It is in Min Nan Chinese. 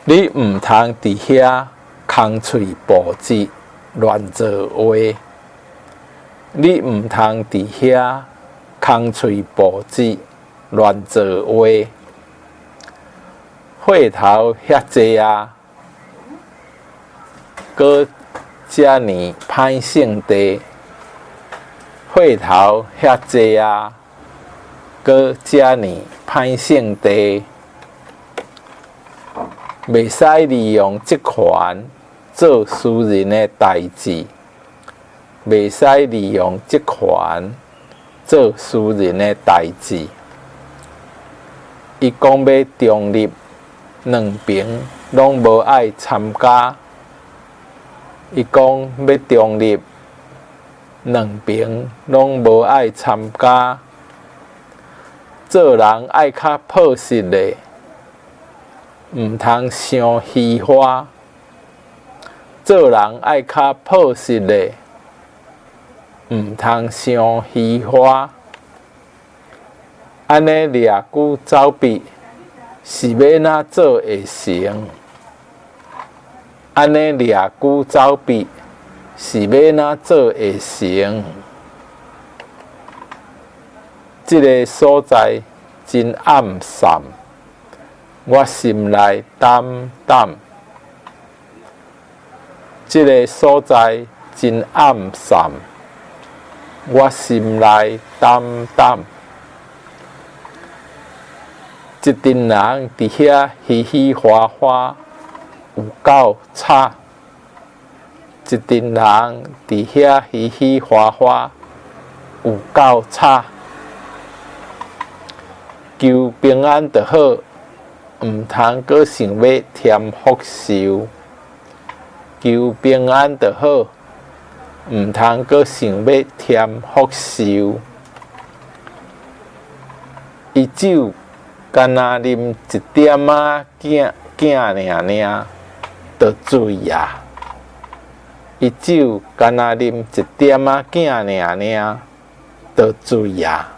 你毋通佇遐空喙哺舌亂做話。你毋通佇遐空喙哺舌亂做話。火頭遐濟啊，閣遮爾歹性地。火頭遐濟啊，閣遮爾歹性地。袂使利用職權做私人的代誌，袂使利用職權做私人的代誌。伊講欲中立，兩爿攏無愛參加。伊講欲中立，兩爿攏無愛參加。做人愛較樸實咧，毋通傷虛華。做人愛較樸實咧，毋通傷虛華。按呢掠久走筆，是欲按怎做會成？按呢掠久走筆，是欲按怎做會成？這个所在真暗澹，我心內膽膽。這个所在真暗澹，我心內膽膽。一陣人佇遐嘻嘻哈哈，有夠吵。一陣人佇遐嘻嘻哈哈，有夠吵。求平安就好，毋通閣想欲添福壽。求平安就好，毋通閣想欲添福壽。伊酒干焦啉一點仔囝囝爾爾，就醉啊！伊酒干焦啉一點仔囝爾爾，就醉啊！